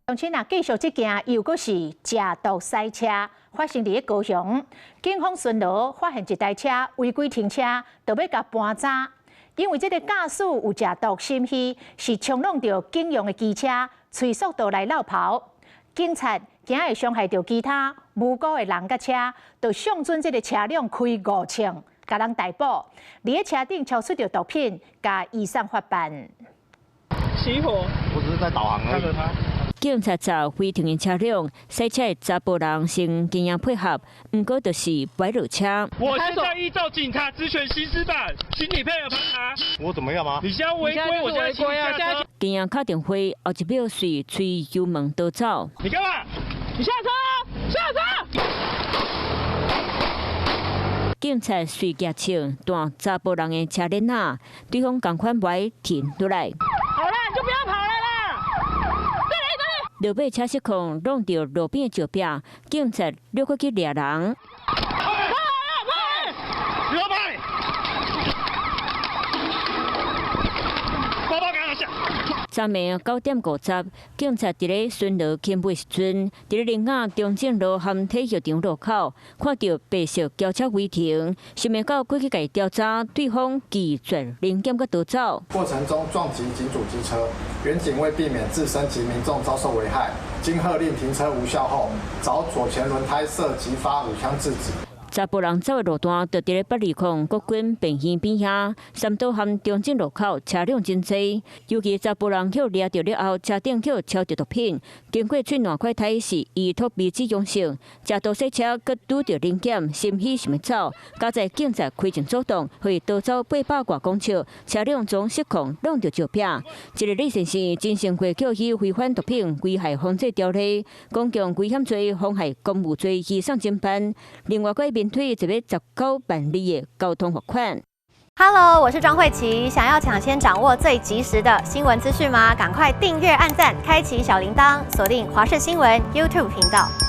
鄉親啊，繼續這件又閣是食毒賽車發生佇咧高雄，警方巡邏發現一台車違規停車，就欲共盤查。因為這个駕駛有食毒心虛，是衝挵著警用的機車，催速度來落跑。警察驚會傷害著其他無辜的人佮車，就相準這个車輛開5尺，共人逮捕。佇咧車頂搜出著毒品，共移送法辦。起火！我只是在導航而已。警察查違停的車輛，賽車的查埔人先經驗配合，毋過就是擺落車。我現在依照警察職權行使法，請你配合盤查。我怎麼樣嗎？你現在違規，我現在違規啊！現在警員敲電話，後一秒隨催油門逃走。你幹嘛？你下車！下車！警察隨舉槍斷查埔人的車鏈仔，對方仝款袂停落來。好啦，你就不要跑了啦！落尾車失控，挵著路邊的石壁，警察掠過去掠人。跑啊跑！你要跑！包包給我下。昨暝9點50，警察佇咧巡邏勤務時陣，佇咧苓雅中正路和體育場路口，看著白色轎車違停，想袂到過去共調查，對方拒絕臨檢閣逃走。過程中撞擊警組機車，員警為避免自身及民眾遭受危害，經喝令停車無效後，找左前輪胎射擊發5槍制止。查埔人走的路段就佇咧820國軍病院邊遐，三多和中正路口車輛真濟，尤其查埔人予掠著了後，車頂予抄著毒品，經過喙瀾塊胎是依託咪酯陽性，食毒賽車閣拄著臨檢，心虛想欲走，佳哉警察開前阻擋，予伊逃走800外公尺，車輛總失控，挵著石壁。這个李先生真成過叫伊違反毒品危害防制條例、公共危險罪、妨害公務罪移送偵辦。另外，閣面對一筆19萬二的交通罰款。 Hello，我是莊慧琪。想要搶先掌握最及時的新聞資訊嗎？趕快訂閱、按讚、開啟小鈴鐺，鎖定華視新聞 YouTube 頻道。